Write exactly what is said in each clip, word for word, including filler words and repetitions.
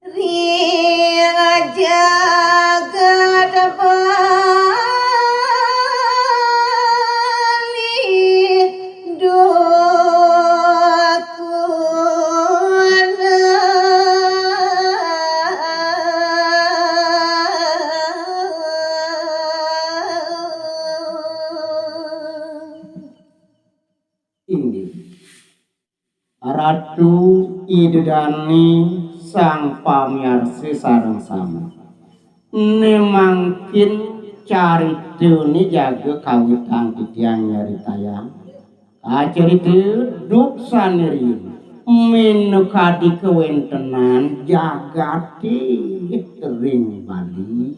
Ring jagat Bali dukun. Inggih. Ratu Ida Dane sang pamiarsa sareng sami. Ne mangkin caritane jaga kawitang titiang nyaritayang. Kacarita duk sane riin minakadi kawentenan jagate ring Bali.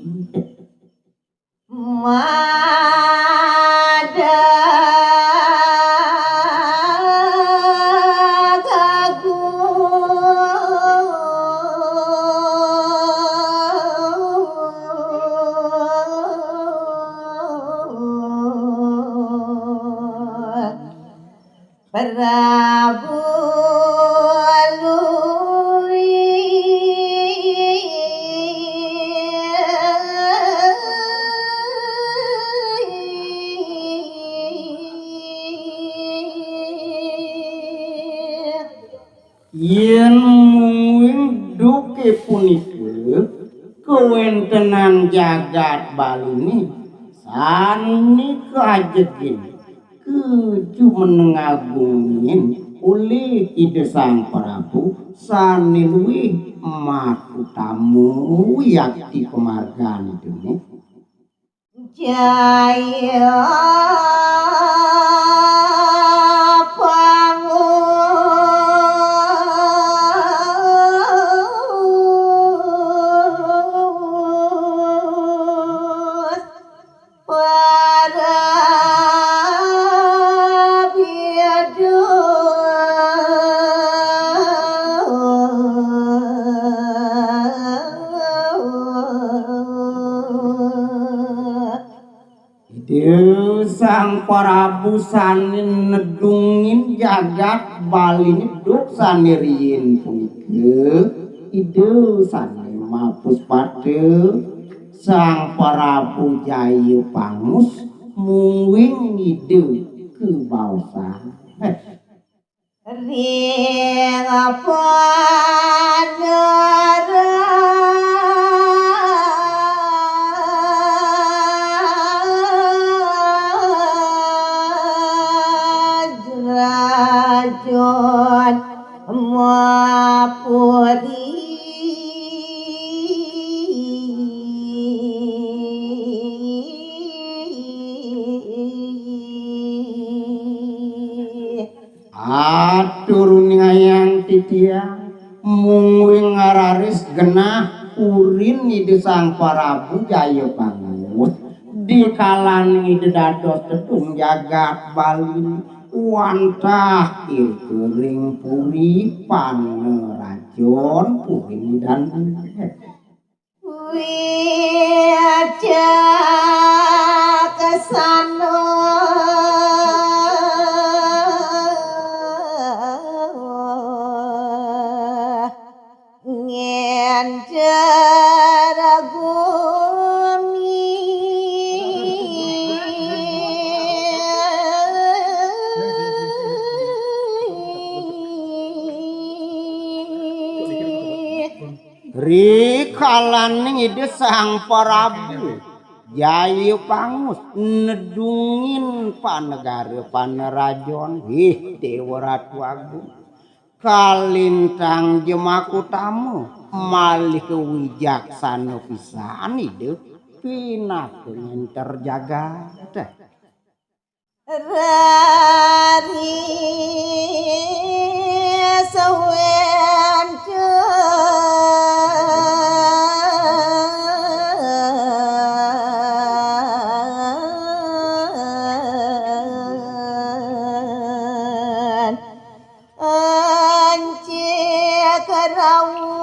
Madagagung. Prabu Lui. Yen mungguing duke punika kawentenan jagat Baline sane kaajegin keju meneng agungin olih Ida Sang Prabu sane luih makutama wiakti pamargan Idane. Jaya Pangus. Para biadu. Ida Sang Prabu sane nedungin jagat Bali nyeduk sane riin punika, Ida sane mapuspata Sang Prabu Jaya Pangus mungguing Ida kabaosan. Ring paneraj rajon mapuri. Atur uningayang titiang, mungguing raris genah purin Ida Sang Prabu Jaya Pangus, dikalaning Ida dados tedung jagat Bali, wantah irika ring puri Panerajon, purin Idane. Wicaksana ngencer gumi. Rikalaning Ida Sang Prabu Jaya Pangus nedungin panegara Panerajon, ih, Dewa Ratu Agung, kalintang ja makutama, malih wicaksana pisan Ida pinaka ngenter jagat. Rari sawenten ancik rauh.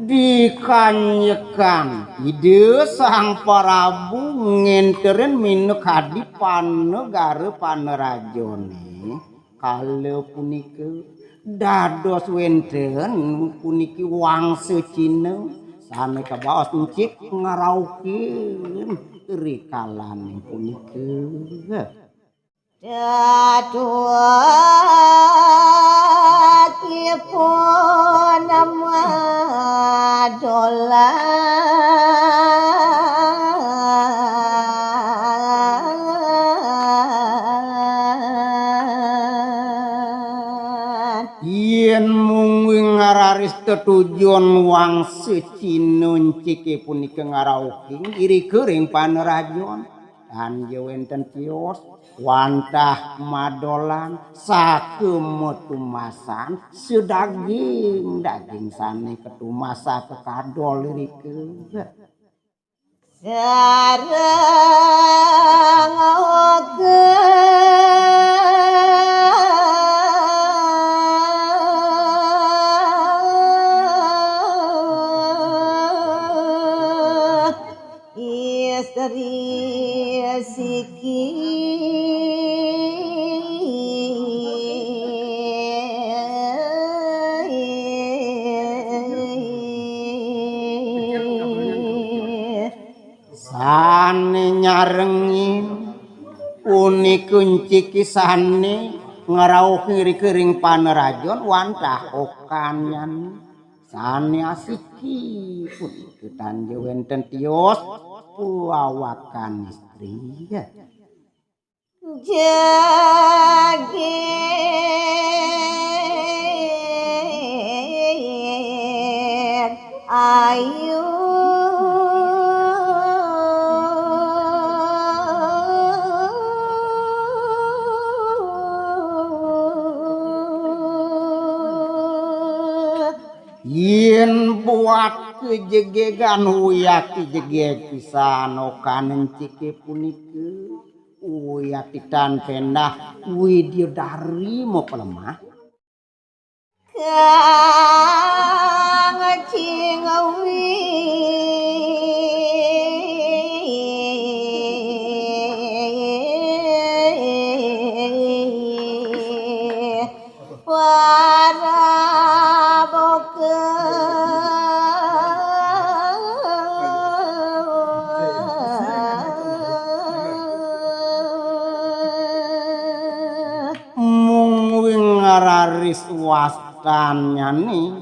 Di Kanyekan Ida Sang Prabu ngenterin minakadi panegara panerajané kala punika dados wénten puniki wangsa Cina sané kabaos encik ngrauhin rikalané punika. Dadosipun madolan. Yén mungguing ngraris tetujon wangsa Cina enciké punika ngrauhin irika ring panerajon. Tan ja wénten tios, wantah madolan, saka matumasan, sadaging daging sané katumas saka kadol irika. Sareng oka istri siki. Sané nyarengin punika enciké sané ngrauh irika ring panerajon wantah okanyan sané asiki punika tan ja wénten tios puawakan istri. Jagir ayu. Yén buat kajegegan, uyat kejegeg pisan okan enciké punika. Uyat tan péndah widyadari mapalemah. Kang cingwi para boga. Mungguing ngraris wastannyané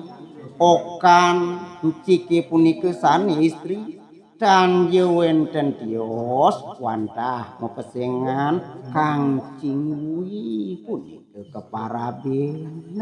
okan enciké punika sané istri, tan ja wénten tios wantah mapesengan kang cingwi punika kaparabin.